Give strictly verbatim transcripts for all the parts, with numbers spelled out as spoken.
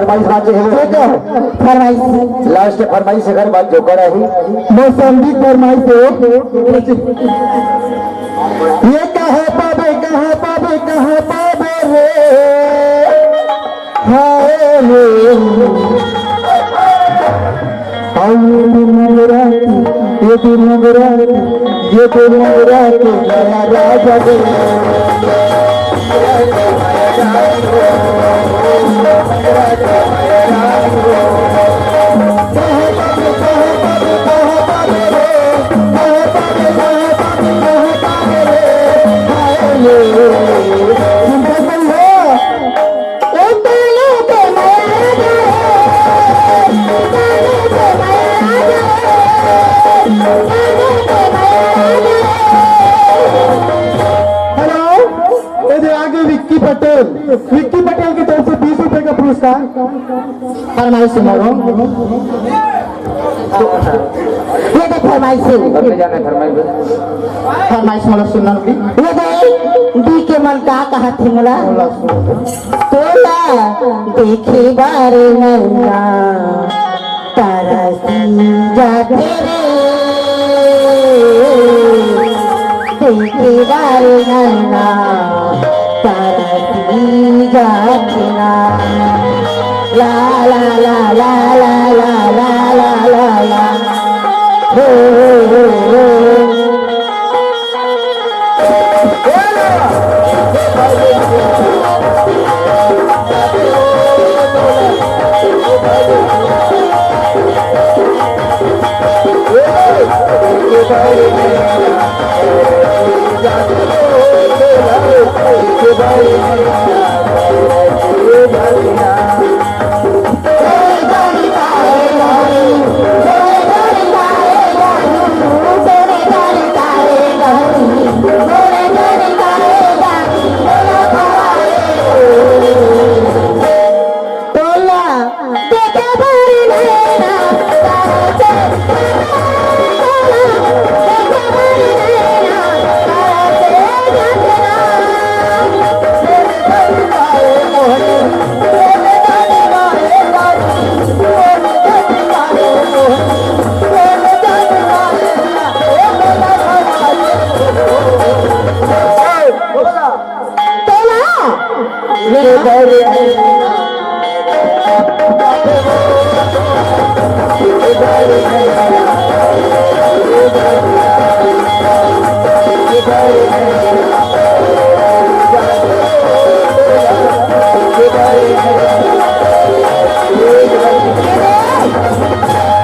फरमाइश बांचे हे वो। ठीक है, फरमाइश। लास्ट फरमाइश, एकर बाद जोकर आही। मौसम्बी फरमाइश हे। ये कहाँ पाबे, कहाँ पाबे, कहाँ पाबे रे? हाय रे। हाय रे मंगरा की, ये तो मंगरा की, ये तो मंगरा की नया राजा दे। हेलो, ये दे आगे विक्की पटेल। विक्की पटेल की तरफ से बीस रुपए का पुरस्कार। फरमाइश सुनो। ये दे फरमाइश सुन। फरमाइश मोला सुनना भी। ये दे डी के मन का कहा थे मोला। तोला देखे बारे नैना तरसी जाथे रे। देखे बारे नैना तरसी जाथे ना। ला, ला, ला। हो, हो, हो, हो।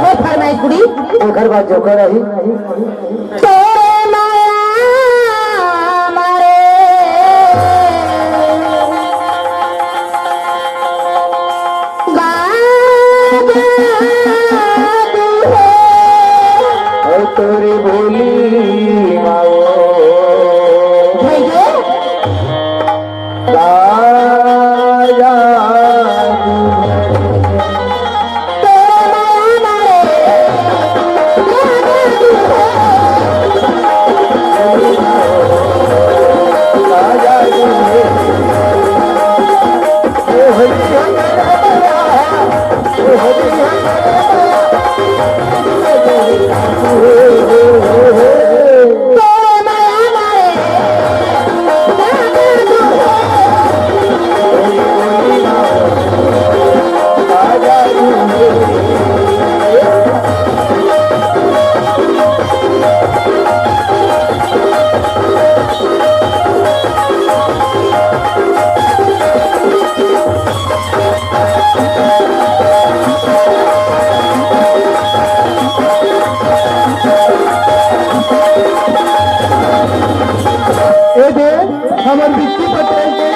वो फरमाइश कुड़ी। ओकर बाद जोकर आही। तोरे माया मारे बाबा तू हो। और तोरी भोली माओ। भैया। राजा ए दे, हमर विक्की पटेल के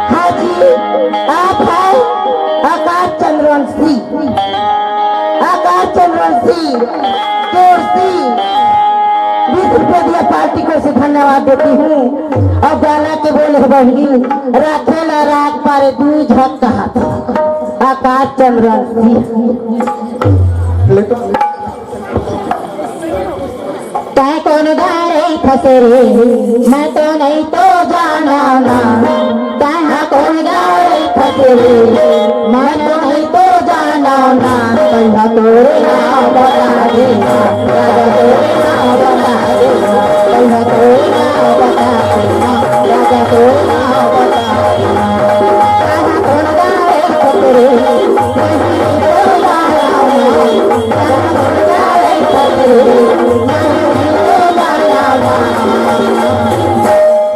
हाँ जी, आप हैं आकाश चंद्रवंशी। आकाश चंद्रवंशी, जोर से बीस रुपये दिया पार्टी को से धन्यवाद देती हूँ। और गाना के बोले बहिनी, राखेला राग पारे दू झक कहा था। आकाश चंद्रवंशी। ले तो। तैं कोन गाँव रे फँसे रे, मैं तो नहीं तो जानँव ना। तैं कोन गाँव रे फँसे रे, मैं तो नहीं तो जानँव ना। कहिया तोरे नाव बता देना, राजा तोरे नाव बता देना। कहिया तोरे नाव बता देना, राजा तोरे नाव बता देना।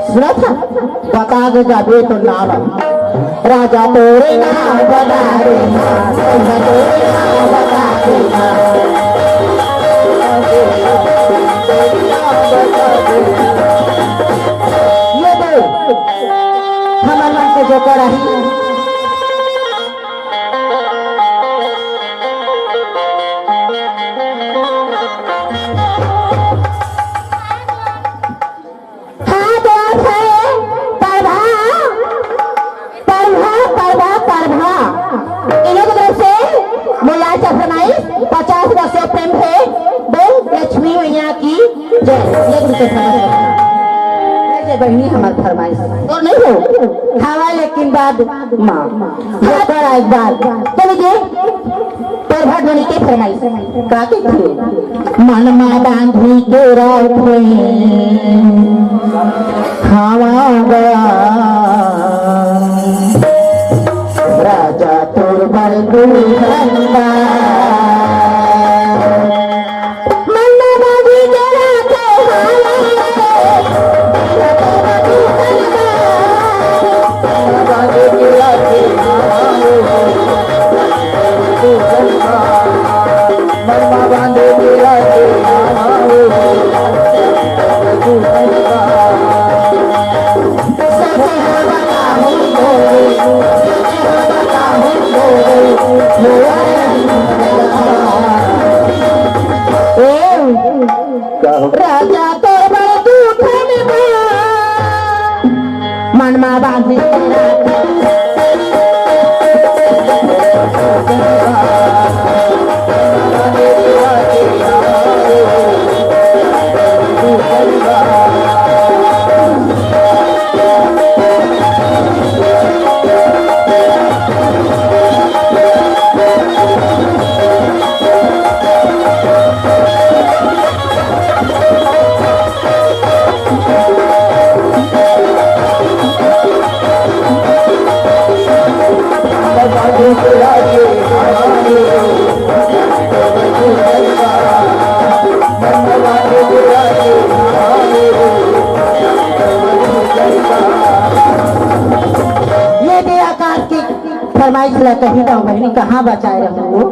सुनत हस? बता दे जाबे तो नाम। राजा तोरे नाम बता दे ना, राजा तोरे नाम बता दे ना। ये दे, हमर मन के जोकर आही। हाँ, दोस्त है, परभा, परभा, परभा, परभा। इन्हों की तरफ से मुल्ला से फरमाइश, पचास रुपया से प्रेम है, बोल लक्ष्मी मैया की जय। ये गुरु के फरमाइश। ये बहिनी हमार फरमाइश। तो नहीं हो? खावा लेकिन बाद माँ। हाँ, बड़ा एक बात। चलिए, प्रभा ध्वनि के फरमाइश। का के थे? मन मा बांधी के रखे खावा बा। राजा तोर बर दुल्हन बा। मन मा बांधी के रखे खावा बा। राजा तोर बर दुल्हन बा। मन मा बांधी के रखे। ये दे आकाश की फरमाइश ला कही ना बहिनी, कहाँ बचाए रहूँ वो?